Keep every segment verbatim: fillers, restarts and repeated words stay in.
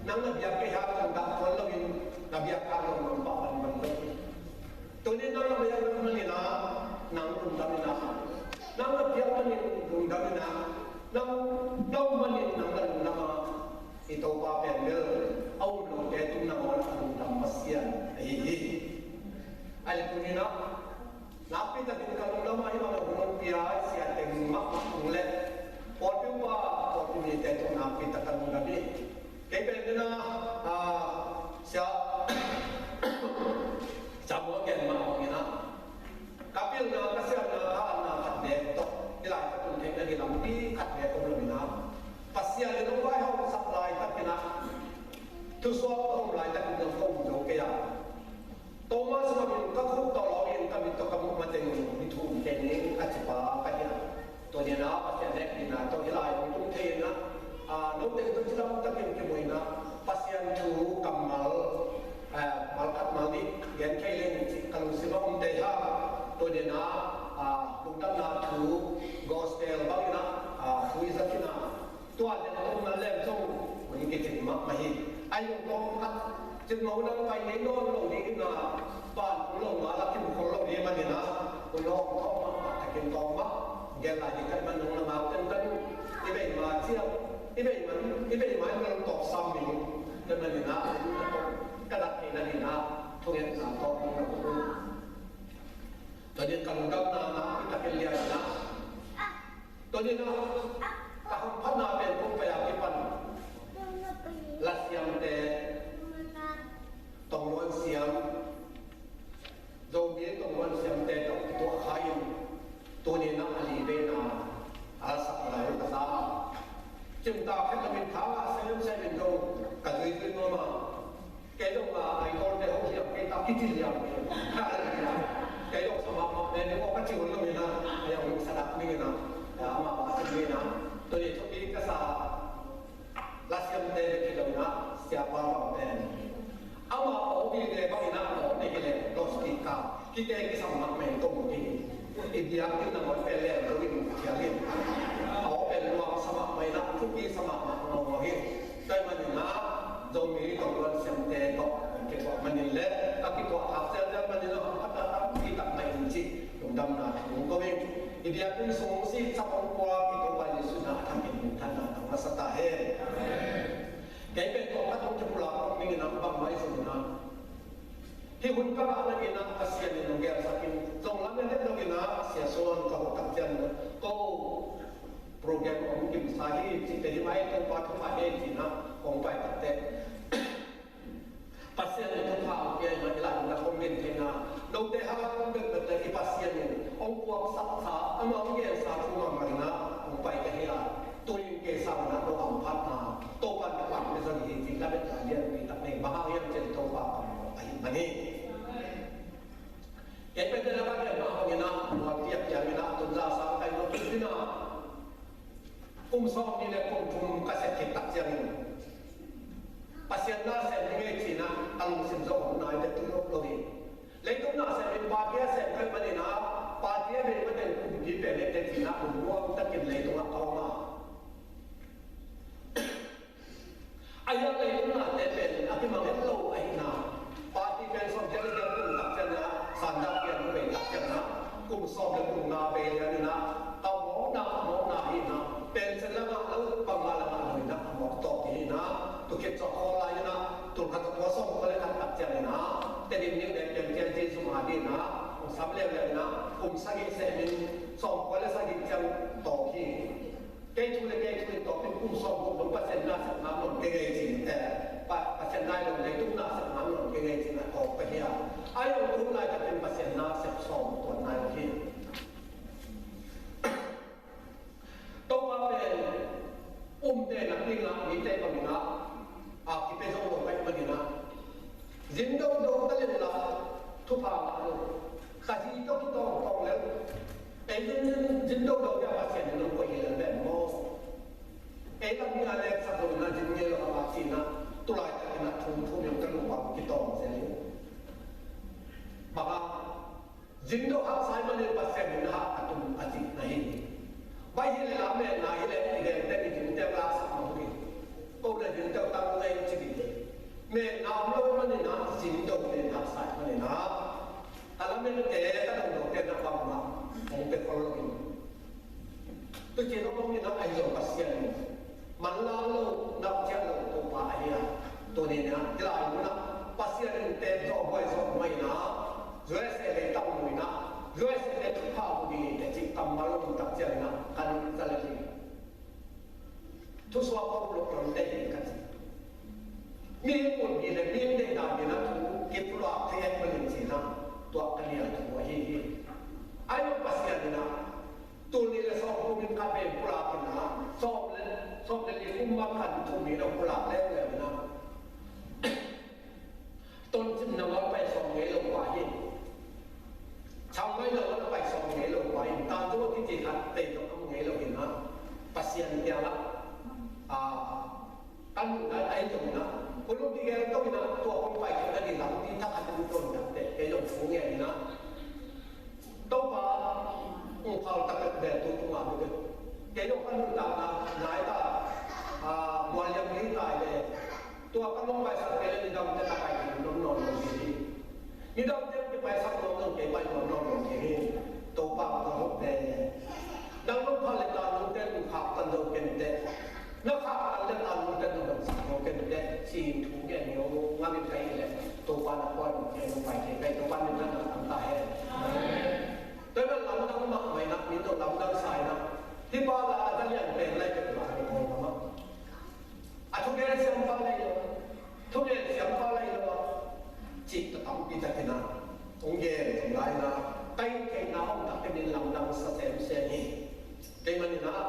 Nang na biak kei hang lungdam tuan loin, na biak hang lungdam pah bangbang lo. Tuni nang na biak manin ah nang lungdam in ah, nang na biak manin lungdam in ah, nang na om manin nang na lungdam ah, i Topa pen bel a um lote tung nangawn a lungdam Pasian ahi hi. Ahih leh tuni in ah nakpi takin ka lungdam ah, hih bang a hun hong pia i sia teng mahmah tung leh pawlpi upa, pawlpi mite tungah nakpi tak ka lungdam hi. Kei pen pen ah, ah, sia, sia Mual gen mah bangin ah, ka pilna, ka siamna, ka atna khat beek tawh hih lai ka tun theihna ding lampi khat beek om lo in ah, Pasian in hong vaihawmsak laitakin ah, thusuak ka om laitakin zong ka um zo kei a, Thomas bangin ka khut tawh lawngin ka mit tawh ka muh mateng un, mi thum kei ning a cipa ka hi a. Tua ni in ah Pasian hehpihna tawh hih lai hong tung thei in ah, a, note tawh cidam takin kimu in ah, Pasian thu kammal, a, malkhat malnih gen thei leng cih ka lungsim ah om tei hang. Tua ni in ah, a, lungdamna thu, gospel bangin ah, a, thu i zat in ah, tua leh tua man lem zong hun kicing mahmah hi. Ahi zong tawm khat, cin mo nang pai ngei nawn lo ding in ah, vantung lo mah la kimu khol lo ding manin ah, hun hong tawm mahmah takin tawm mah, gen lai ding ka hih man nong na ngak tentan, i bei ma ciang, i bei man, i bei ma in nong tawp sam ning, tua manin ah, ka dak kei na ding ah, thungetna tawh nong na ngak. Tua ding ka lungdamna, na i takin lian in ah, tua ni in ah, ka hamphatna pen kum pai a kipan, la siamte, tong luan siam, Zomi tong luan siamte tawh kituah kha in, tuni in ah a li veina a la sak lai uh ka sa. Cimtak khat lamin tha ngah semsem in zong ka zuizui nuam a, kei zong a, Idol te hong hiam kei ta, kici liam. Hallelujah. Kei zong sa mahmah ne, ning aw ka ci hun lo in ah, a yang lungsa dak ning in ah, a, amah mah ci ning in ah. Tuni thupi ka sa, la siamte bek hi lo in ah, siapa bang pen, amah aw vive bang in ah, aw te hi leh loudspeaker kite kisam mahmah in tong kei. I biakinn nangawn pen lem lo in phial in. A aw pen luang sa mahmah in ah, thupi sa mahmah ngawngawng hi. Tua ahih manin ah, Zomi tong luan siamte tawh ka kituah manin leh, ka kituah khak zelzel manin ah, hamphatna tampi tak ngah ing cih lungdamna thu ko ing. I biakinn sung sitsak hong puak i Topa Jesuh in ah a thakin minthanna tang masa ta hen. Kei pen tawm khat hong kipulak kong ning in ah, bangmah i zong in ah, hih hun ka ngah nading in ah Pasian in hong gelsak in, zong lamen het lo in ah, Sia Suan ka hoh tak ciang, ko program hong kimsa hi cihte hi mai, Topa thupha hi ci in ah hong pai takteh, Pasian in thupha hong pia in ah, i lai in ah hong gen thei in ah, note hang hong bek bek leh i Pasian in hong puaksaksa, amah hong gensa thu mahmah in ah hong pai ka hi a, tu in kei sang in ah no hamphatna Topa in ka pang pia zaw hi cih lametna lianpi tak nei, bang hang hiam cih leh Topa kam ahi man hi. Kei pen te na ka gen mah bangin ah, mual piak piak in ah, tun za sang kai lo tun in ah, kum sawm nih leh kum thum ka sep khit tak ciangin, Pasian na sem ding ei ci in ah, a lungsim zong om nai, bek tun lo hi. Leitung na sem in, party a sem ka hih manin ah, party a bei mateng kumpi pen ei teh ci in ah, lungmuang takin leitungah ka om a. A hiang leitung nate pen a kimang het lo ahihna. Party pen sawmgiat le giat kum tak ciangin ah, sandak pian bei tak ciangin ah, kum sawm le kum nga bei lian in ah, a mawkna, a mawkna hi in ah, pension la ngah lo, bangmah la ngah lo in ah, a mawk tawp hi in ah, tu khit zawh khawl lai in ah, tul khat za kua sawmkua le khat tak ciangin ah, Tedim New Day pian ciang Jesu ma ding in ah, hong sam leuleu in ah, kum sagih sem in, sawmkua le sagih ciang tawp hi. Kei thu le kei thu in tawpin kum sawm guk dong Pasian na sep ngam nawn kei ngei ci, eh, Pa-, Pasian na i lo leitung na sep ngam nawn kei ngei ci in a tawp ka hi a. Ai ong tum laitakin Pasian na sep sawm tuan nai lo hi. Topa pen umte na ping ah mite bangin ah a kipia zo lo ka hih manin ah, zin dodo ta lel la, thupha ngah lo. Ka zi tawh kitawng tawng lel. Ei zin, zin, zin dodo pia Pasian in hong koih hi lel ven maw? Ei lam ni a leksak lo in ah zin ngei lo a, a ci in ah, tu laitakin ah thum thum in ka lungpam kitawng zel hi. Bang hang, zin doh hak sa ahih manin Pasian in hak a tum a cihna hi. Bai hi leh lam metna hi leh i vengte i zinte laksak mah hi. Ko na zinte tang leng ci ding. Cin dote haksa ahih manin ah, a lamentte, ka dangdote na bangmah hong pia khol lo hi. Tuci lo bangin ah, ahi zong Pasian in manlang lo, nau ciah lo Topa ahi a, tuni in ah hih lai mun ah Pasian in tep zawh, buai zawh mah in ah, U S A lei tang lo in ah, U S A te thupha uh ding hi teh cih kammal om tak ciangin ah ka nungta lel hi. Thusuak a um loh lam teh hi ka ci. Mihing ut mi le mihing deihna mi in ah thu kipulak thei ahih manin ci-in ah, tua ka lian thu ahi hi. Ahi zong Pasian in ah, tul nih le sawm kum in khat vei pulak in ah, sawm le, sawm le li kum mah khat thum in ah pulak leuleu in ah, Tonchin nangawn pai sawm ngei lo pa hi. Chiang Mai nangawn pai sawm ngei lo pa hi. Tanzung a kici khat tei zong om ngei lo hi na. Pasian kiangah, ah, kan nunna ahi zongin ah, hulum kigel to in ah, tua kong pai khin a ding lampi thak khat in ton tak teh, kei zong thu ngen in ah. Topa, ung phal tak bek tu tungah bek. Kei zong ka nuntakna nai ta, ah, mual liam ding ta hi ve. Tua ka nong paisak kei leh midangte na pai khin nuam nawn lo ding hi. Midangte kipaisak nuam lo, kei pai nuam nawn lo ding hi. Topa ka hoh ve. Nang nong phal leh ta nong ten khak tan zo ken teh. Na khak tan leh ta nong ten na ban sak zo ken teh. Ci-in thu ngen hi o, ngam in ka hih leh Topa na kuan kei nong pai kei, kei Topa min na na tam ta hen. Tua hi lamdang mahmah in ah, min zong lamdang sa in ah. Hih pa la a za lian pen lai pek la a kong mah. A thugen siampa lai lo, thugen siampa lai lo, cih ka tampi tak in ah hong gen zong lai in ah, ka theihna om tak in min lamdang sa semsem hi. Kei man in ah,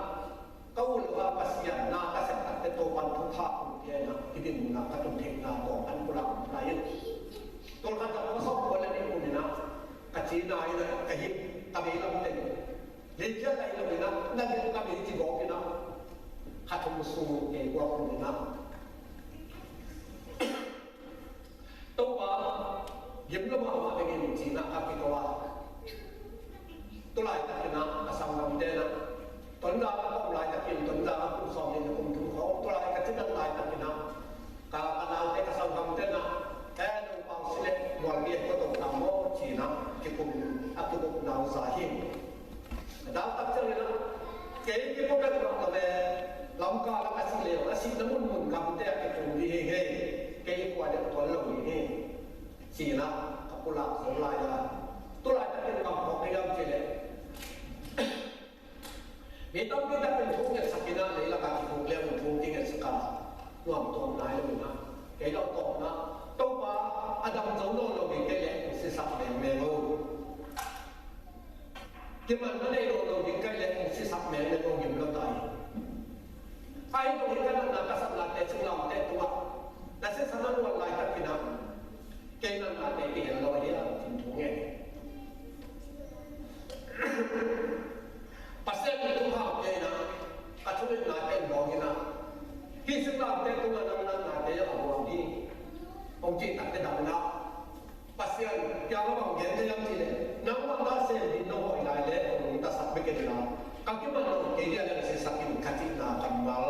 ka ut lo a Pasian na ka sep tak teh Topa'n thupha hong pia in ah, hih ding mun ah ka tun theihna tawm an pulak lai in. Tawlkhat tak kua sawm kua le nih kum in ah, ka cina in ah, ka hip, ka veilam teng Leikhia lai lo in ah, na bel ka bei ci gawp in ah, kha thum sung kei guak lo in ah. Topa, gim lo mahmah ding in ci-in ah ka kiko a. Tu laitak in ah, ka sanggamte in ah. Tonzang a ka om laitak in, Tonzang a kum sawm nih le kum thum khawng, tu lai ka ci dan laitak in ah. Ka, ka naute ka sanggamte in ah, eh, nong pau si leh mualpi ko tong tam maw ci-in ah, kikum, a kikum nau za hi. A dang tak ciangin ah, kei kikum bek mah lo ve, Lamka lam a si leh, a sihna munmun gamte ah kikum ding hi hei, kei khua deuh tuan lo ding hi. Ci-in ah, ka pulak zo lai a. Tu laitakin kam phawk kei hiam cih leh, mi tampi takin thu ngetsak in ah, leilak ah kibuk leh thu kingetsak a, nuam tuam nai lo in ah. Kei lo tawpna, Topa a dam zo nawn lo ding kei leh hong sisak mengmeng o. Kimanna nei nawn lo ding kei leh hong sisak mengmeng o, gim lo ta hi. Ahi zong hi ka natna ka satnate sunglamteh tungah na sisan a luan laitakin ah, kei natnate kihel lo hi a, cin thu ngen. Pasian in thupha hong pia in ah, ka thungetnate in bawng in ah, hih singlamteh tungah nang natnate a huam hi, hong cih tak teh dam in ah, Pasian kiangah bang gen thei hiam cih leh, nangmah na sem ding nong hoih lai leh kong nungtasak bek in la, ka kiman lo kei ding a leng sisak in, ka cihna kammal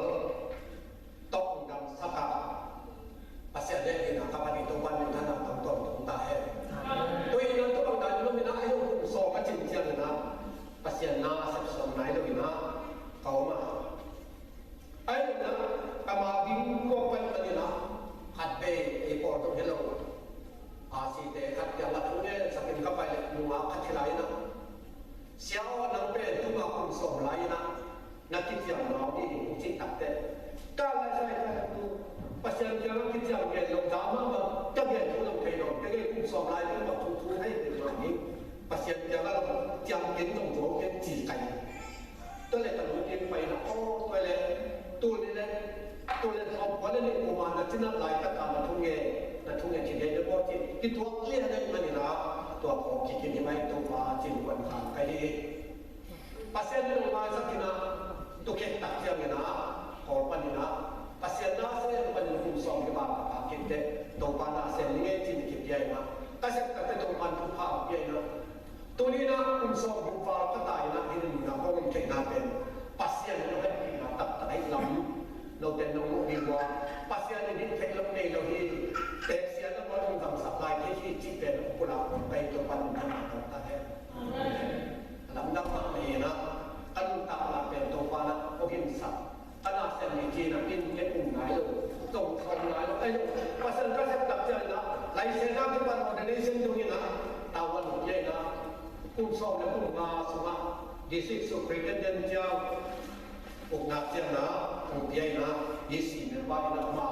tawh hong damsak a, Pasian hehpihna ka pan hi. Topa min thang a, tang tawntung ta hen. Tua hi a, tua bang dan lo in ah, ahi zong kum sawm a cin ciangin ah, Pasian na a sep suak nai lo in ah ka om a. Ahi zong in ah, ka ma ding kuang pan pan in ah, khat vei ei pawl zong hi lo. A site khat kiangah thu ngetsak in ka pai leh, nungak khat hi lai in ah, Sia aw, nang pen tuma kum sawm lai in ah na kiciam nau hi, hong cih tak teh, ka lai sai ka tu, Pasian kiangah kiciam gen lo, dah mahmah, ka gen thu lo thei lo, ka gen kum sawm lai, kum bang thu thu thei thei mah hi. Pasian kiangah lo ciam kei zong zo kei ci kai. Tua leh ka lungkim pai in ah, aw, tua leh, tul nih leh, tul leh sawm kua le nih kum a na cina laitak a na thu ngen, na thu ngen ci ngei deuh maw ci, kituak lian ahih manin ah, tua khawng kikim hi mai, Topa cin kuan khan ka hi. Pasian in hong maisak in ah, tu khek tak ciangin ah, Kawl panin ah, Pasian na sem panin kum sawm kipan ka phak khit teh, Topa na sem ning ei ci-in kipia in ah, ka sep tak teh Topa in thupha pia in ah, tuni in ah kum sawm buk val ka ta in ah, hih in ah hong om theihna pen Pasian in hong hehpihna taktak ahih lam note nong muh ding uh a, Pasian in hih theih loh nei lo hi, teksiatna bawl hong damsak Ai lo, pasal ka sep tak ciang na, lai se na ki pan ordination tung ina, tawan ya ina, kum sawm le kum nga sunga, district superintendent ciang, uk nak ciang na, kum pia ina, D C member ina ma,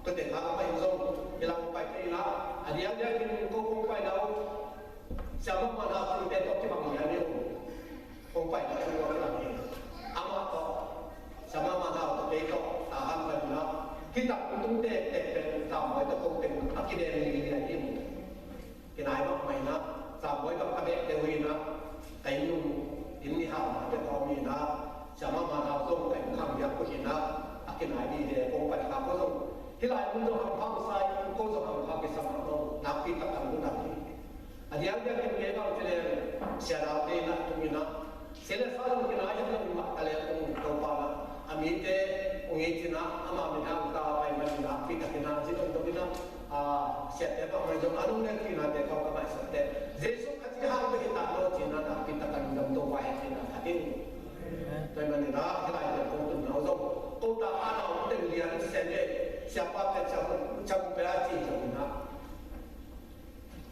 ka te ka pa in zong, ilang pai te ina, a diang diang kin ko kong pai na, siapa mana kin te to ki bang ya ni, kong pai na kin ko ki bang ni, ama to, Sama mana tawh kei tawh tahan panin ah, hi tak tung tektek pen Zambawi tawh ko pen a kidem lian hi. Kinai bak mai na, Zambawi bak ka beh deuh hi na, ka inn nung inn i hau na bek a om hi na, sama mana zong ka inn khang biak ko hi na, a kinai mi he kong pai kha ko zong. Hih lai mun zong hang phang sai, ko zong hang phang kisam a ko nakpi tak kan mun dang hi. A diakdiak in kei bang ci leng, Sia Dau te in ah tung in ah, sia le sa zong kinai hiam lo in mah ta leng ung Topa in ah, a mite ung i cin ah, ama min hang ta pai man in ah, pi tak in ah, zi dong dong in ah, a, siate bang mai zong a nung le pi na te kau ka mai sa te. Jesu Khazih hang bek hi ta lo cin ah, na pi tak kan dong Topa he cin ah, a ding. Tua man in ah, hih lai te kong tun nau zong, ko ta ha nau teng lian sen le, siapa te siapa, siapa pe a ci zong in ah.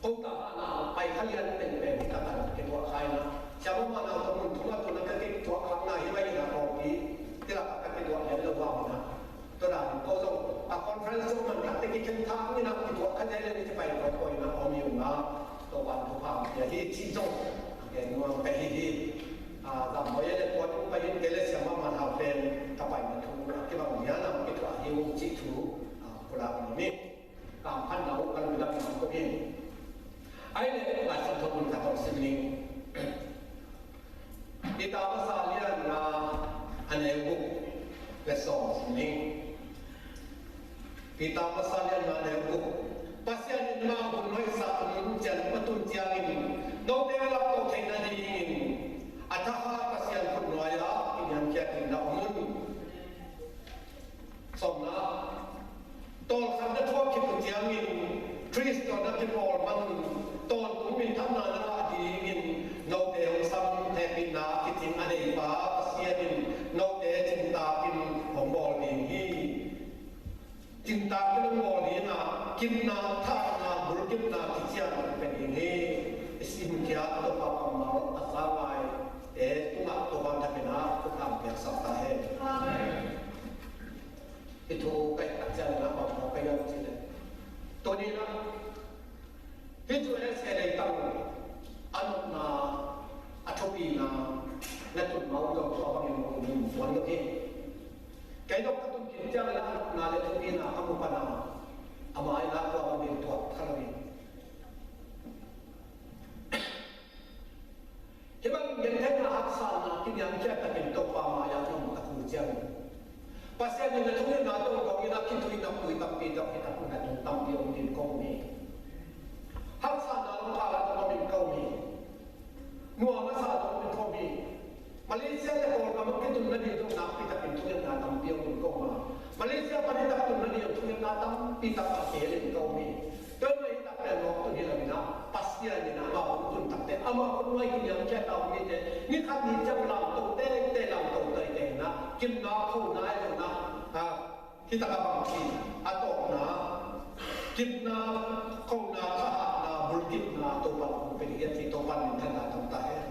Ko ta hana pai kha lian teng pen hi ta kan kituah khai na. Siapa mana ko mun thuma tuna ka kituah khak na hi bai na ko pi. Tila ka kituah lian lo wa na. Tua dan ko zong a conference zong man ka te ki khen tha ni na kituah kha lian ni pai ko ko na om yu na. To wan to pam ya hi ci zong. Ke nuang pe hi hi. A, Zambawi le ko tung pai hin ke le siapa mana pen ka pai na thu ki bang ya na kituah hi u ci thu. A, ko la ni. Kamphan na uh kan midang na uh in. Ai le Lai Siangtho mun khat hong sim ning. Peter masa lian nga a neu guk le sawm sim ning. Peter masa lian nga a neu guk. Pasian in amau hun hoihsak hun cian a tun ciangin note a lak to theihna dingin a thahat Pasian khut nuai-ah i niamkhiat ding na om un. Sawmna, tawlkhat na thuak khit uh ciangin Khrist tawh na kipawl man un, tawntung minthanna na ngah dingin note hong sam hehpihna kicing a neipa Pasian in note cintakin hong bawl ding hi. Cintakin hong bawl ding a, kipna, thahatna, bulkipna kician hong pia ding hi. I simkhia Topa kammal a za ngai te tungah Topa thakin a thukham piaksak ta hen. Amen. Hih thu ka hih tak ciangin a bang mawk ka hiam cih leh, tuni-in ah hih U S A leitang a nopna, a thupina na tun ma uh zong tua bangin hong mun puan lo hi. Kei zong ka tun khin ciangin a nopna le thupina ka mu pan a, a mai-in ah tua bangin tuak kha lo hi. Hih bangin gentheihna, haksatna, kiniamkhiat takin Topa mai-ah na om tak uh ciangin, Pasian in na thungetna tawh dongin a kithuih napi tampi tawh hi tak uh, na tung tampi om ding ka um hi. Haksatna lam khalah tawh om in ka um hi. Nuam a sa tawh om in ka um hi. Malaysia le Kawlgam a kitun nading tawh nakpi takin thungetna tampi om in ka um a, Malaysia pan hi tak tun nading thungetna tampi tak a khel in ka um hi. Tua hi mah hi tak pen mawk tun hi lo in ah, Pasian in amau hong tun takte amau khut nuai kiniamkhiat a om mite ni khat ni ciang lamto tete, lamto tete in ah, kipna, khona, ahi zongin ah, ah, hi tak a bang ci, a tawpna, kipna, khona, thahatna, bulkipna Topa hong pia hi a ci, Topa minthanna tam ta hen.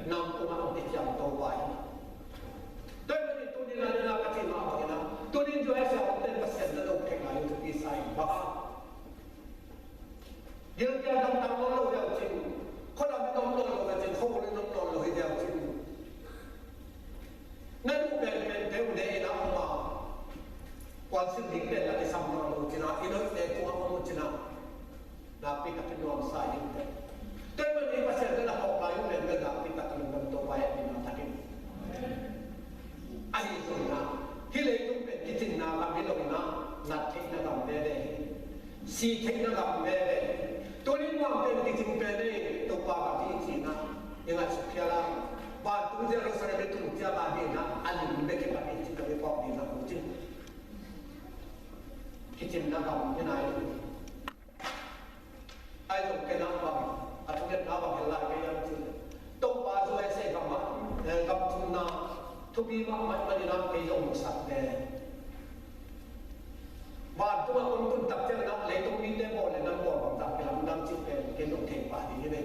Nam tungah hong kiciam Topa hi. Tua hi mah in tuni-in ah, ka cih mah bangin ah, tuni-in U S A omte Pasian na do thei lai uh thupi sa ing bang a. Gilkial dangdang om lo hi a cin, khuadam in om nawn lo hi a cin, khuaul in om nawn lo hi a cin. Na duh penpen te uh ne in a om a, kuan sim ding pen la kisam nawn lo cin a, i noite tungah om uh cin a, nakpi takin nuamsa hi uh teh. Tua hi mah in Pasian na hawk lai uh pen bel nakpi takin lungdam Topa hehpihna takin. Ahi zongin ah, hih leitung pen kicinna gam hi lo in ah, nat theihna gam veve hi. Si theihna gam veve hi. Tuni nuam pen kicing pen ei, Topa gam hi ci-in ah i ngaihsut phial a. Vantung Jerusalem i tung ciang a hi in ah, a lim bek hi pan ei ci, ka mi pawk ding a ko cin. Kicinna gam hi nai lo hi. Ahi zong ken ah bang, a thungetna bang hel lai ka hiam cih leh, Topa U S A gam ah, eh, gam thumna thupi mahmah ahih manin ah kei zong musak ve. Van Tak ciangin ah leitung mite bawl le na bawl bangzah kilamdang cih pen ken nong thei pah ding hi ve.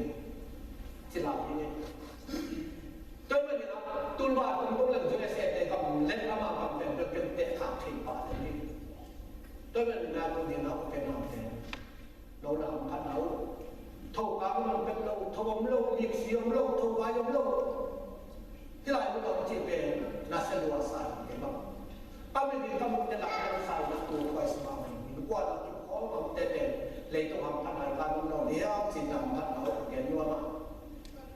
Ci lai hi ve. Tua ahih manin ah tulva tungtung leng U S A te gam le ama gam pen bel ken teh khak thei pah ding hi. Tua ahih manin ah tuni-in ah u te nau te, no na hamphatna uh. Tho kang om pet lo, tho om lo, liksi om lo, tho vai om lo. Hih lai mun a hong cih pen na sia lua sa hi kei bang. Ka mit in ka mut te lak na sa hi na tu khuai sa mah mah in, kua na kip khol mah te pen leitung hamphatna hi ka mun lo, liau cin na hamphatna hi ka gen nuam a.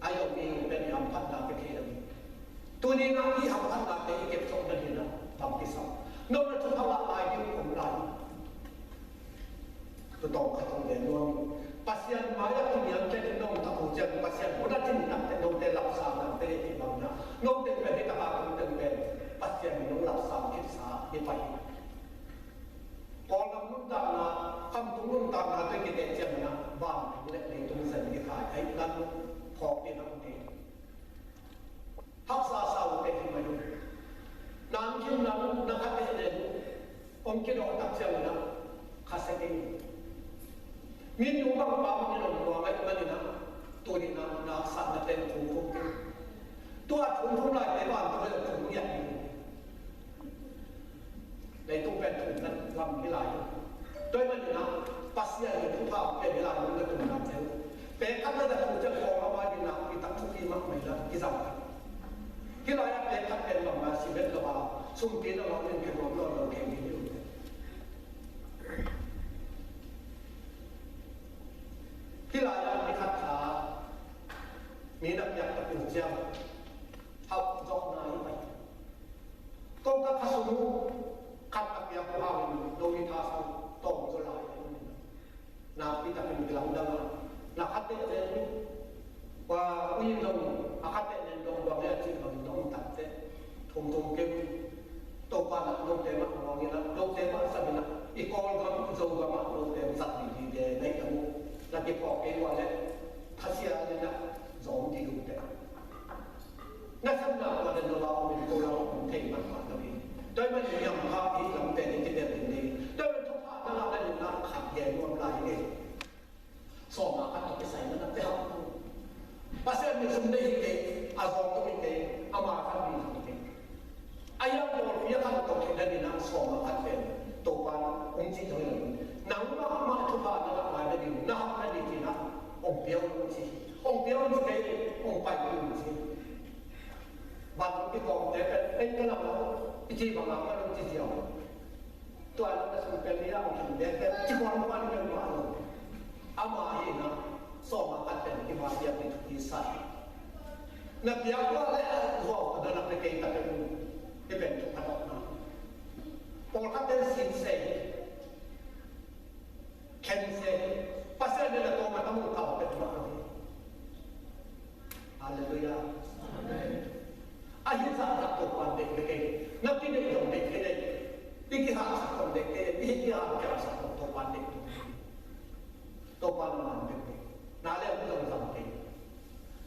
A yom i pen hamphatna pe thei lo hi. Tuni na i hamphatna te i kep sok na hi na bang kisam. Nong na thupha ngah lai ding om lai. Tutawng khat hong gen nuam. Pasian mai-ah kiniamkhiat in nong tak uh ciang Pasian hun a cin takte note lapsang nangte hi bang na. Note pen hi taka tung teng pen Pasian in nong lapsang khitsa hi pai hi. Kawlgam nuntakna, khamtung nuntakna te kiteh ciang na vantung le leitung zen kikhai thei lan phawk ding hang ding. Haksa sa uh teh hi mai uh. Nang khin nang na kha teh nen uh. Hong kidawh tak ciang na kha se kei. Min uh bang pa min hong tua ngai manin ah tuni na na haksa na ten thum thum kei. Tua thum thum lai te ban tua thum ngiat hi. Leitung pen thum na gam hi lai hi. Tua ahih manin ah Pasian in thupha pen hi lai mun na tum na ceu. Pek khat na da thu ceu kong a mai ding na i tak thupi mah mai la i zang. Hi lai ah pek khat pen bang na si bet lo a sumpi na lo nen khe nuam lo lo khe ni hi. Hi lai ah ni khat kha mi na piak tak in ciang hau zawh na hi mai. Ko ka kha sung uh khat a piak uh hangin lo i tha sang tawm zaw lai a hi. Nakpi takin kilamdang a na kha teh nen uh. Ui zong a kha teh nen dong bang e a cih bangin na om tak teh thum thum kei uh. Topa na note mah muang in a note mah sam in a i Kawlgam i Zogam ah note mah zat ding ding te na hi tam uh. Na kiphawk kei ua leh khasia in a zawm ding uh te. Na sepna tua den lo a om in ko lam a om thei mahmah lo hi. Tua ahih manin hiam kha i lamte ding kitel ding hi. Tua ahih manin thupha na ngah na ding na khat gen nuam lai hi. Sawma khat tawh kisai na na te hau. Pasian in sum nei hi kei, a zawng tung hi kei, ama khat ding hi kei. A hiang pawlpi a khat tawh khit na ding na sawma khat pen Topa in hong cih thei lo. Nangmah mah thupha na ngah lai na ding, na hau na ding ci na hong pia un ci. Hong pia un ci kei, hong pai un ci. Van kikawmte pen ei ka lam i ci bang a ka lam ci ziau. Tua lam na sung pen ni a hong khin bek pen ci kawm pan pen mah lo. Ama hi na sawma khat pen hi mah piak ni thupi sa. Na piak ua le a zuau ka na na pe kei ta pen hi pen thu ka dawk na. Pawlkhat ten sin se hi. Khen se hi. Pasian in a tawm a tam uh kal pek mah hi. Halleluiah. Amen. A hi zahzah Topa'n deih bek ei. Na kideih zong deih kei ei. I kihahsak zong deih kei ei. I kihahsak zong Topa'n deih tung. Topa'n a man bek ei. Na le uh zong zang kei.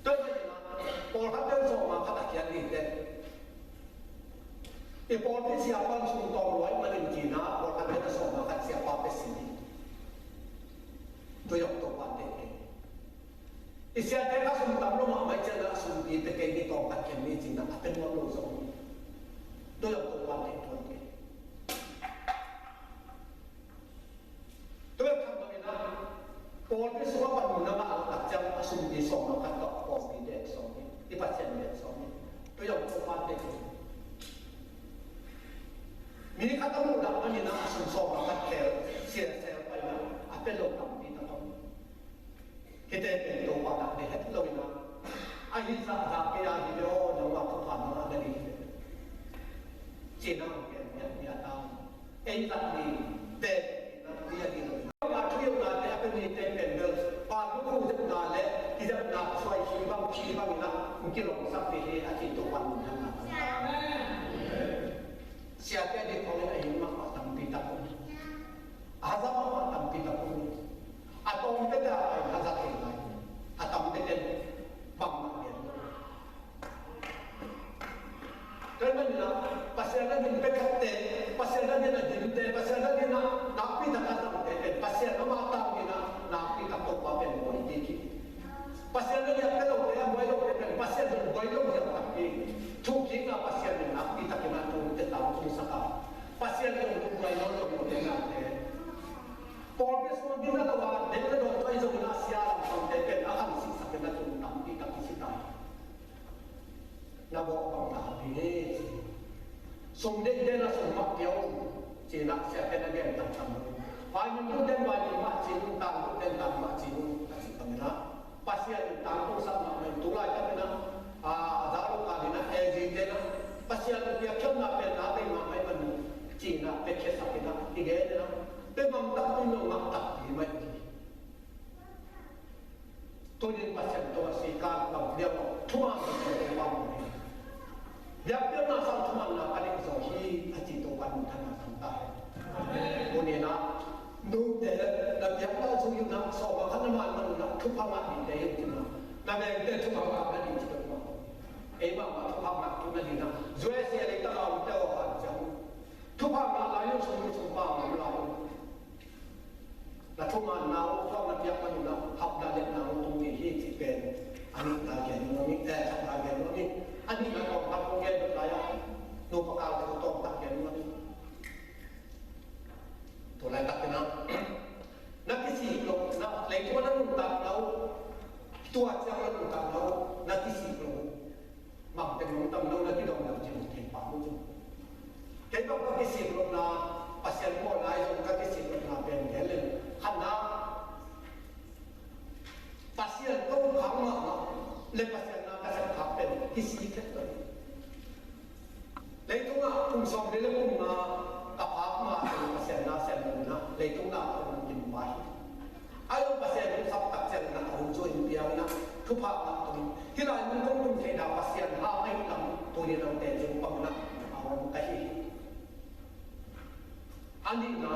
Tua hi na, pawlkhat ten sawma khat a kian ding te. I pawlpi siapa sum tawng luai manin cina, pawlkhat ten a sawma khat siapa pe sin hi. Tua zong Topa'n deih kei. I siate kha sum tam lo mahmah i ciangin a sumpi pe kei ni tawng khat khen ni cina a pe nuam lo zong. Tua zong Topa'n deih tuan kei. Tua bek tham lo in a, pawlpi sungah pan nunna ngah a tak ciang a sumpi sawma khat tawh pawlpi deih sawm hi. I Pasian deih sawm hi. Tua zong Topa'n deih kei. Mi khat a muhdah manin a sum sawma khat khel siasel pai na a pe lo tampi tak om. Hihte pen Topa na deih het lo in a, a hi zahzah kei a hi ve aw, nangmah thupha na ngah na ding hi ve. Cina hong pian miat miat a, ei zat ding te na pia ding lo in a. Nangmah thuhilhnate a pe mite pen bel pa lukhu zepna le kizepna suai khi bang khi bang in a hong kilawmsak ding hi a ci Topa nuntakna. Siate a dik khawng in a hin mahmah tampi tak om. A haza mahmah tampi tak om. A tawm tete a pai haza thei lai. A tam tete bangmah lian lo. Tua ahih manin a Pasian a din pekhatte, Pasian a din a dinte, Pasian a din a nakpi tak a zangte Sum deihte na sum mah pia un, ci-in ah siate na gen tamtam. Vai nungte in vai nung mah ci un, tang nungte in tang mah ci un, a cih bangin ah Pasian in tangtung sak mahmah in tu laitakin ah, a, a za lo kal in ah, A G te in ah Pasian piakkhiatna pen na bei mahmah ahih manin ci-in ah piakkhiatsak in ah i gen in ah, pia mang takpi lo mah takpi mah hi. Tuni in Pasian tawh a sikal bang biak aw, thuman biak aw, biakpiakna sang thumanna ka neih zaw hi, a ci Topa in thana zang ta hen. Tuni in ah note na biakna zui un ah, sawma khat na man man un ah thupha ngah ding te hi un ah, na vengte thupha ngah na ding ci peuhmah. Ei mahmah thupha ngah tu na ding ah, U S A lei tang a omte aw, hanciam un. Thupha ngah lai un, sum sum pa ngah lai un. Na thumanna uh, tua na piak man un ah hauhna letna uh tung ding hi cih pen a nihna gen nuam ing, eh, khatna gen nuam ing. A nihna tawmkhat kong gen lut lai ah, nupa kal thu tawmkhat gen nuam ing. Tu laitakin ah na kisik loh, na leitung ah na nuntakna uh, tua ciang na nuntakna uh na kisik loh uh. Bangteng lungtang lo na kidong lo cih thei pah mu cu. Kei bang ka kisik lohna, Pasian pawl lai zong ka kisik lohna pen gen leng, khatna, Pasian ko khak mahmah le Pasian na ka sep khak pen kisik het lo. Leitung ah kum sawmli le kum nga ka phak ma in Pasian na sem lo in ah, leitung na ka kum kim pa hi. A lo Pasian in sap tak ciangin ah a hun cu in piang in ah, thupha ngah tung. Hih lai mun kong tung theihna Pasian hang ahih lam tuni note zong pang in ah a om ka hi. A nihna,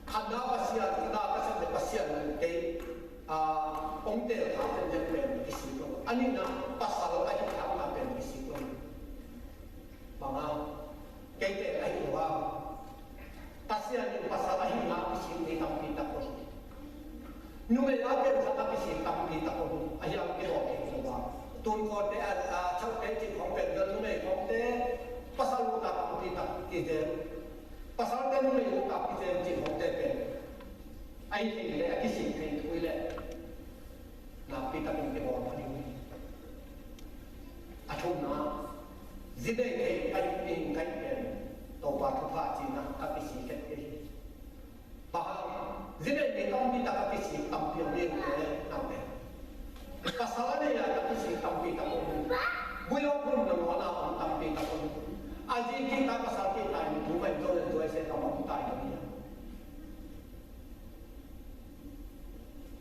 khatna Pasian, na ka sem le Pasian kei, a, hong tel kha pen pen kisik lo. A nihna, pasal ahih hang pen kisik lo. Bang hang, keite ahih lo a, Pasian in pasal ahihna kisik mi tampi tak om. Numei a pen zong a kisik tampi tak om. A hiam kidawk kei lo a. Tun khawngte a, a, chaute cih khawng pen, numei khawngte pasal ut a tampi tak kizen. Pasalte numei ut a kizen cih khawngte pen. A hi thei leh, a kisik thei thu hi leh. Nakpi takin kibawl pah ding hi. A thumna, zi nei thei a hi ing ka hih pen, Topa thupha ci-in ah ka kisik het kei hi. Bang hang, zi nei mi tampi tak a kisik tampi om ding hi, nang pen. Pasal a nei a ka kisik tampi tak om ding. Gui lo phun na ngawn a om tampi tak om ding. A zi kik ta, pasal kik ta in, tu mai zo le zo se ka mong ta in.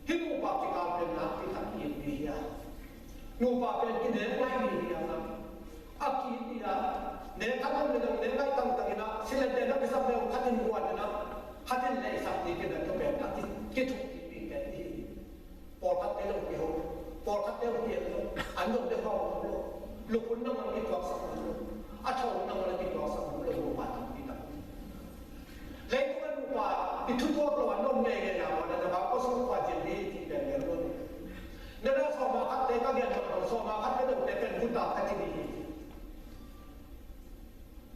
Hih nupa kikal pen nakpi tak ki-it ding hi a. Nupa pen kinek ngai ding hi a, a ki-it ding hi a. Nek khat om le dong, nek ngai tangtang in a, silente na kisap le khat in guan in a, khat in leisak ding ki-it ding pen a ki, kithuk ding ding pen hi. Pawlkhatte zong kiho, pawlkhatte zong kiho, an zong le hawm lo, lupun nangawn kituaksak lo, a tho nangawn kituaksak lo, nupa tampi tak. Leitung a nupa i thutuak lo a nuam ngeingei a, na bang ko sung pa cin hi ci pen gen lo ni. Na na sawma khatte ka gen lo, sawma khat ka dongte pen guta ka ci ni hi.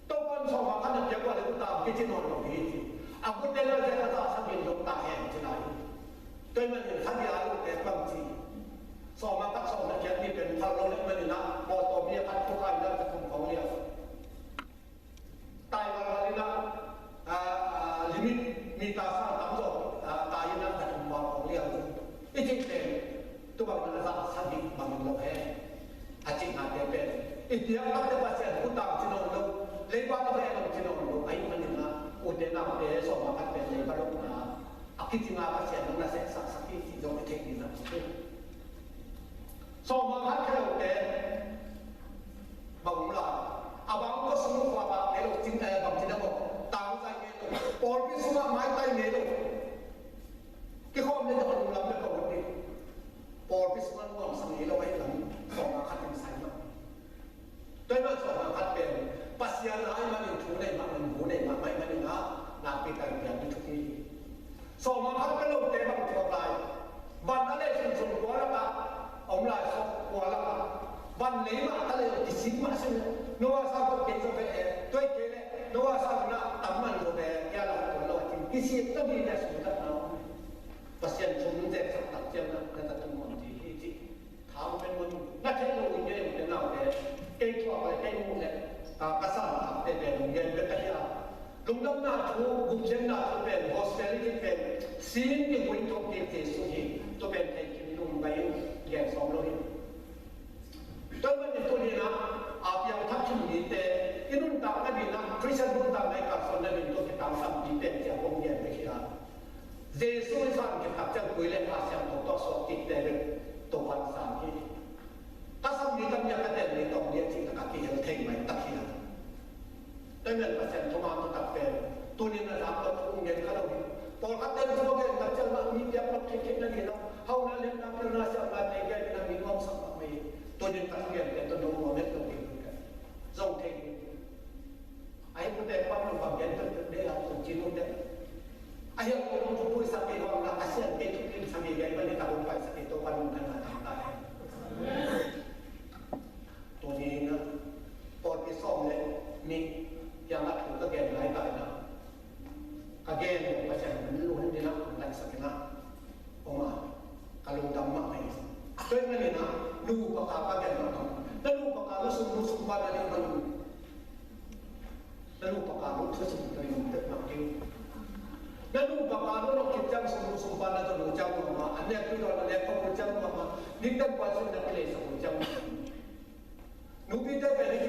Topan sawma khat na piak ua le guta kici nawn lo hi ci. A gutte na zia ka za sagih lo ta hen ci lai. Tua ahih manin sagih a lo te bang ci. Sawma khat sawma kiat ni pen phal lo le manin a, bawltawm ni a khat ko kai na ka kum kong lia. Tai valval in a, a, a, limit meter sang tam zaw, a, tai in a, ka tum val kong liang. I cih pen, tu bang na za sagih bang lo he. A cihnate pen. I piak takte Pasian utang ci nawn lo. Leiba lo he lo ci nawn lo. Ahih manin a, ute naute sawma khat pen leiba lo na. A kicing a Pasian na sehsak sak hi cih zong i theih ding a. Sawma khat khia lote bang um lai. A bang ko sung khua bang ngei lo, cing, eh, bang cin a maw. Tang zai ngei lo. Pawlpi sungah maitai ngei lo. Kikhawm le dong lam le ko ding. Pawlpi sungah nuamsa ngei lo ahih lam. Sawma khat in sai mah. Tua ahih manin sawma khat pen Pasian a ahih manin thu nei mah, bu nei mah, mah ahih manin a nakpi takin piang ding thupi hi. Sawma khat pia lote bang thuak lai. Van a lei sunsun kua lakah a om lai, sawm kua lakah van lei mah ta lei kisik mah sin. Noah sang khat kei zo ve e, tua kei le Noah sang na tam man zo ve, kia la kua lo a cin kisik ta bi na sun ta na. Pasian thum zek sak tak ciang na, na ta tum om ti hi ci. Thau pen mun na thei lo in kei ute naute, kei thuak le kei muh le Ka, ka santakte pen hong gen bek ahi a, lungdamna thu, gupkhiatna thu pen, hospitality pen, sin i huih thok kik Jesu hi. Tua pen thei kim lungbai in gen sawm lo hi. Tua ahih manin tuni-in ah, a piangthak khin mite i nuntakna dingin ah, Christian nuntakna i kalsuanna ding tua khitang tampi pen ciang hong gen bek hi a, Jesu i zan khit tak ciang tui le Kha Siangtho tawh suak kikte bek Topa'n sang hi. Ka sam ni, ka mi a, ka tel ni, tawng ni a cih tak a kihel thei mai tak hi a. Tua ahih manin Pasian thuman thutak pen tuni-in a zak lo thu ngen kha lo hi. Pawlkhat ten thu a gen tak ciang a mi piak lo khekkhek na hi lo. Hauhna, liatna, pilna, siamna te gen in a mi nuamsak mahmah hi. Tuni-in ka thu gen pen tawh nuam het lo hi. Zong thei hi. A hi pute pan lo bang gen pen pen de a tun ci lo te. A hi a ko lo thu pui sak kei bang la, a sian kei thu pin sak kei gai ban ni ta hong pai sak kei to pan lo na na ta he. Tuni-in ah, pawlpi sawm le nih kiangah thu ka gen lai ta in ah, ka gen lo Pasian min lo hen din ah, hong laihsak in ah, om a, ka lungdam mahmah hi. Tua ahih manin ah, nupa ka, ka gen lo, na nupa ka, na sum, na sum pa na ding na lu. Na nupa ka, na thusim, na lu, na lu. Na nupa ka, na lu khit ciang sum, na sum pa na lu ciang lo ma, a nek pi lo, a nek pa lu ciang lo ma, nik dan pa sin na pi le sa lu ciang lo ma. Nupite pen hi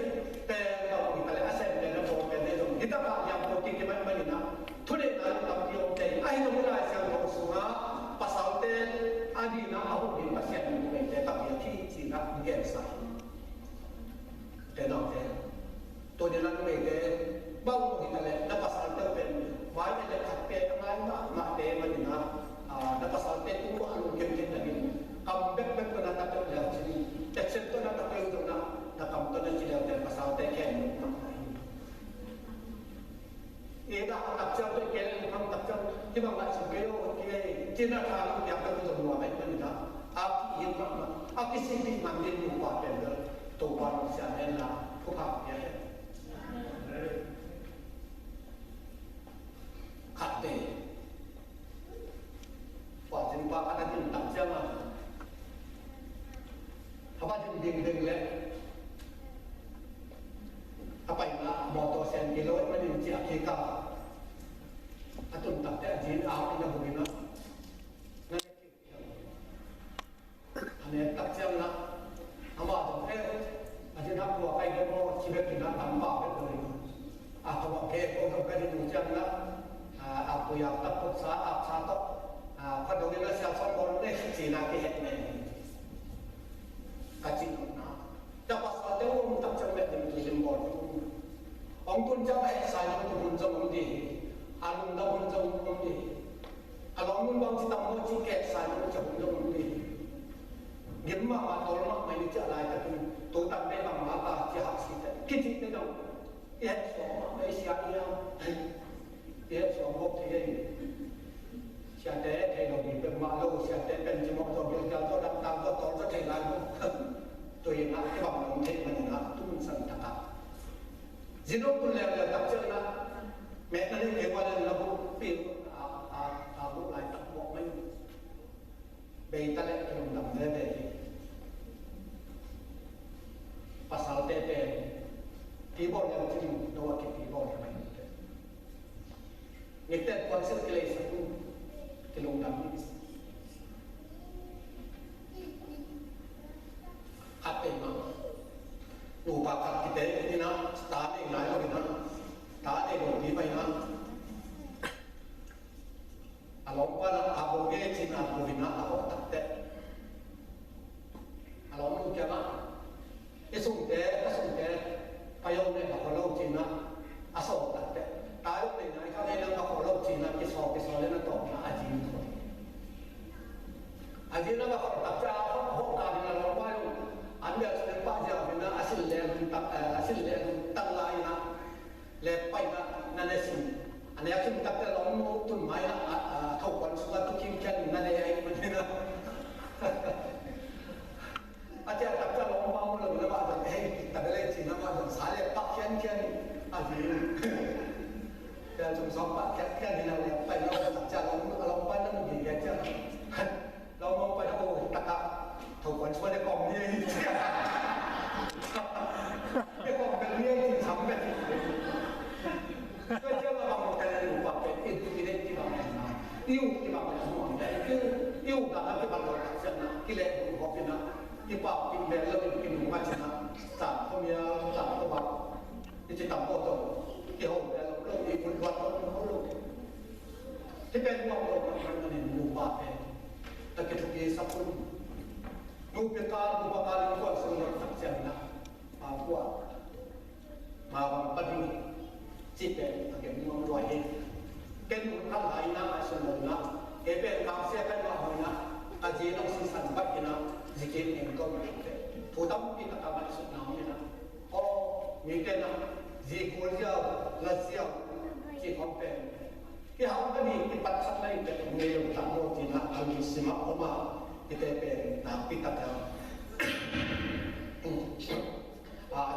pen bang hi ta leh a sem pen a bawl pen hi zong hi takah liang ko kik hi mah hi manin ah, thuneihna tampi om te hi. Ahi zong hi Lai Siangtho sungah pasalte a dingin ah a hun hi Pasian in numeite tampi a thi ci-in ah hong gensa hi. Te naute, tuni-in ah numeite bang hi ta leh na pasalte uh pen vai en le khat pen a ngai mahmah te manin ah, na pasalte tung a lungkim khin nading kam bekbek tawh na ta peuh leu cin, teksep tawh na ta peuh tawh na, na kam tawh na ci leu pen pasalte khen mahmah hi. I dah a tak ciang tawh i kei leng hang tak ciang hi bang lah cin kei aw kei cin a tha lam piak ka tu zong nuam ahih manin ah a ki-it mahmah a kisihpih man ding nupa pen bel Topa in siam hen la thupha pia hen. Khatte Tua cin pa khat a ding tak ciang a, a va ding ding ding leh a paina mawtaw sen kilo i manin ciah kik a, a tun tak teh a zin a ina buk ina. A nek tak ciang na, amah zong eh, a zin hak lua kai dek maw ci bek ina tam pa bek lo ina. A kha bang khe ko zong ka ding uh ciang na, a, a pui a tak pot sa, a sa tawh, a, kha dong ina sia sawt bawl ne, ci na ki het ne. Ka ci nop na. Na pasalte uh om tak ciang bek ding tu lim bawl tu. Hong tun ciang a hehsa in hong tun hun zong om ding hi. A lungdam hun zong om ding hi. A lawm hun bang ci tam maw ci kehsa in hong ciah hun zong om ding hi. Gim mahmah tawl mahmah in i ciah laitakin tu tak bek bangmah ka ci hak si teh. Kici teh dong. I heh suak mahmah i sia i a. I heh suak bawk thei ei. Siate thei lo ding peuhmah lo, siate pen cimawh zaw, gilkial zaw, damtang zaw, tawl zaw thei lai lo. Tua hi a, kibang lo thei manin a, tu mun san tak a. Zin hong tun leuleu tak ciangin a, mehna nei kei ua leng na buh pil a, a, a buh laitak mawk mai. Bei ta leh ka lungdam veve hi. Pasalte pen, pi bawl leu cin, no a kipi bawl hi mai. Ngekten puan sil kileisa tu kilungdam ni. Khat pei ma. Nupa khat kite ina ta nei ngai lo ina. Ta nei lo pi mai na. A lawmpa na a bo nge cin a bo ina a bo takte. A lawm nu kiangah. I sungte, a sungte, payau ne ka kholo cina, a saw takte. Tayau ne nai ka ne nang ka kholo cina, kisaw, kisaw le na tawk na a jin. A jin na ka kholo takte, a kholo ka ding a lawm payau. An bel sung pa jia bina, a sil le tak, eh, a sil le tak lai na. Le paina na ne sin. A ne a kim takte lawm nu tun mai na, a, a, tho kuan sunga tu kim kian na ne ai man na. A tia tak tia lawm pa mu lo na ba dang hei, ta bele chi na ba dang sa le pak khian khian a vi. Tia chung sawm pak khian khian hi na le pai na tak tia lawm, lawm pa na mu hi ya tia. Lawm pa na o tak a, tho kuan chua le kawm ni hi tia. Le kawm bel ni hi sam I uh kibang le a nuam le i uh, i uh dan a kibang lo a siatna kilehbulh hop in ah, i pau kik mel lo in kinung a cin ah, cang khuamial cang khuabang i ci tam pawh tawh kiho mel lo lo, i vun luat lo lo lo. Hih pen nuam lo mahmah manin nupa pen na kithupi sak un. Nupi kal nupa kal in kuan sung lo tak ciangin ah, a kuan ma bang pa ding cih pen a gen nuam lua hi. Ken nu khat lai in ah ngaihsun lo in ah, kei pen kangsia ka hih mah hangin ah, a zi nong sisan baih in ah, zi kim eng ko mah te thu tampi tak a ngaihsutna om in ah, aw, mite in ah zi kul ziau, la ziau cih khawng pen kihau ka ding, kipatsakna in pen ngei lo tak maw ci-in ah a lungsim ah om a, hihte pen nakpi tak a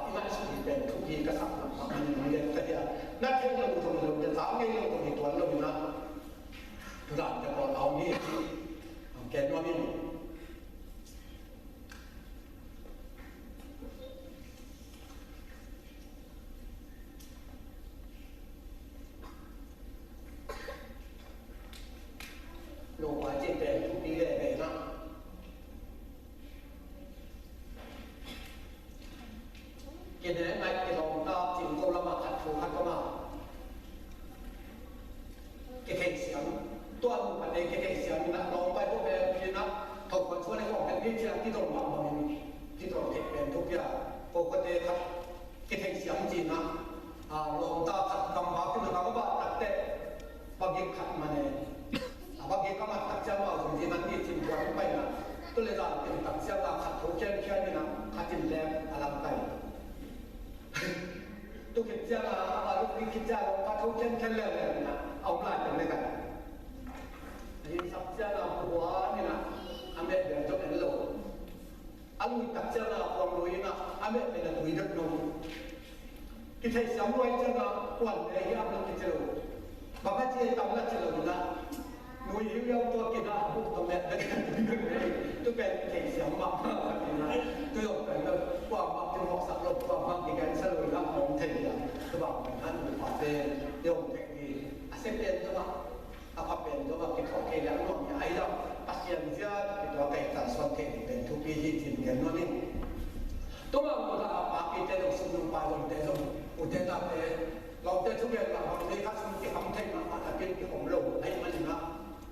i ngaihsut hi pen thupi ka sak mahmah manin hong gen ka hi a, na theih loh zong hi lo, na za ngei loh zong hi tuan lo in ah, tu dan te pawl a om hi, hong gen nuam ing. Nupa cih pen thupi veve na. Kine ngai kilawm ta cin ko lamah khat thu khat ko ma. Kithei siam. Tua nu khat ei kithei siam in ah lawm pai ko pen in ah, tho khuan suan ei kawm pen ni cia kidol mah bangin kidol thei pen thupi a. Ko khuate khat kithei siam ci-in ah, a, lawmta khat kam bak in a kam a bak tak teh, bagik khat man e. A bagik a mat tak ciang a zong ding an i cin tuan pai na. Tu le zan pen tak ciang a khat tho khiankhian in a khat in lem a lam kai. Tu khit ciang a, a luk ding khit ciang a lawmta tho khiankhian lem lem in a, a om lai pen le kai. A yin sak ciang a buan in a, a meh bel zong en lo. A lui tak ciang a khuang lui in a, a meh pen a tui deuh lo. Kithei siam luai ciang a kuan te hiam lo kici lo. Bang a ci tam la ci lo in a. Nui hiu hiau tua kin a buk tawh meh pen a tui deuh lo. Tu pen kithei siam mahmah in a. Tu zong pen a kuamah kimawhsak lo, kuamah kigensa lo in a hong thei hi a. Tu bang pen a nupa pen zong thei hi. A sia pen zong a A pa pen zong a kithuah kei leh a nuam hi a, ahi zong Pasian zia kithuah kei kalsuan thei ding pen thupi hi ci-in gen nuam ing. Tua mah bangin a papite zong, sumnung pa zongte zong, ute naute, lawmte thugen mah bang, zei khat sum kikham thei mahmah napi-in kikhom lo ahih manin ah,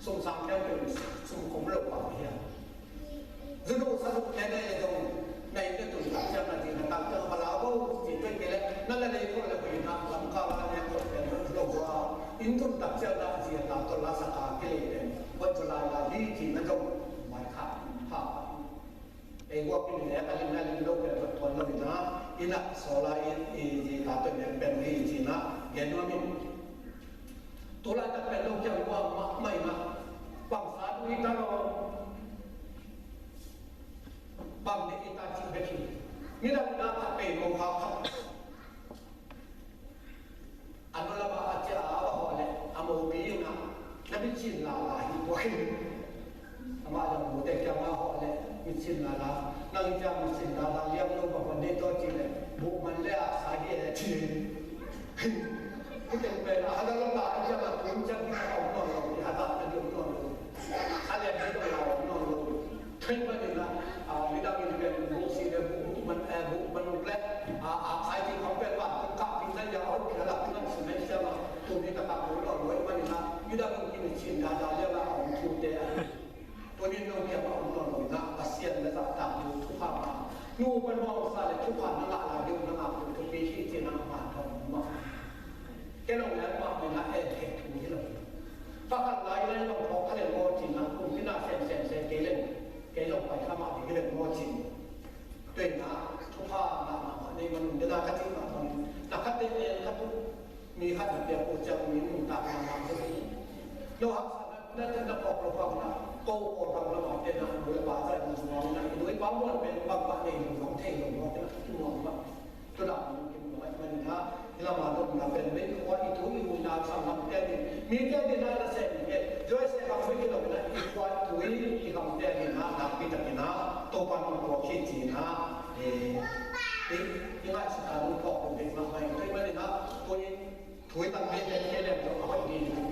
sum sang khempeuh in sum khom lo pah hi a. Zunu sazuk te nei zong, nei te tun tak ciang na zi na tak ciang a pala bo ci tuai kei leh, na la nei khol le hoih na lam ka la nei khol pen lo a. Inn tun tak ciang na zi a tak tol la sa ka kilei pen, wat zo lai lai hi ci na zong, mai kha, kha. Ei guak in le ka lim na lim lo pen, wat tuan lo in na, inn a sawl a inn, i zi tak tol pen pen hi ci na, gen nuam ing. Tu laitak pen lo kiang guak mah, mai mah. Bangsa tu hi ta lo. Bang deih i ta cih bek hi. Midang in a khat pei mo kha khat. A nu lam a a cia a va hawh leh a mopi in a na mit cin lala hi tua hi. Amah zong mute kiang a hawh leh mit cin lala. Nang i cia mit cin lala liam lo bang ban deih tawh cih leh buh man le a sa hi e ci. Hi teng pen a hada lo ta i cia ma tum ciang hi a om nawn lo, i hada na di om nawn lo. A lian hi lo a om nawn lo. Thei panin ah, a, midang in pen buh si le buh, buh man, eh, buh man uk le, a, a, khai ti khong pen van kong kah pi na ya ol pi la pi na si na sia ma, tu ni ka kah pu lo lo panin ah, midang in kin cin da da le la ong tu te. Tu ni nong kia ma ong nong na, Pasian le za ta mu tu pa ma. Nu pen ong sa le tu pa na la la de na ma tu tu pi hi ti na ma ta ma. Kei long le pa ma na e ke tu ni lo. Pakhat lai lai long phawk kha leng maw cin a, kumpi na sem sem sem kei leng, kei long pai kha mah ding hi leng maw cin. Tua in a, thupha mahmah mah nei man un, dena ka cih mah bangin, na khat te en khat uh, mi khat na piak uh ciang mi nuntak mahmah uh. Lo haksa na, na, na pawk lo pawk na, ko ko bang lo mah te na, lo le pa zai mu zuang na, i lo i pa muan pen bang mah nei lo zong thei lo maw te na, ki muang mah. Tua dan in kim lo ai manin ah, hi lam a dong na pen mei khua i tu i mu na sang lam te ding. Mi te ding na na sem ding. Joy se bang mei ki lo na i khua i tu i, i lam te ding na, na pi ta ding na. Topa nung khua ki ci na. Eh, i, i ngai sa ta nung khua ko be ma mai. Tua i manin ah, tua i, tu i tang mei te ke lem lo a hoi ni.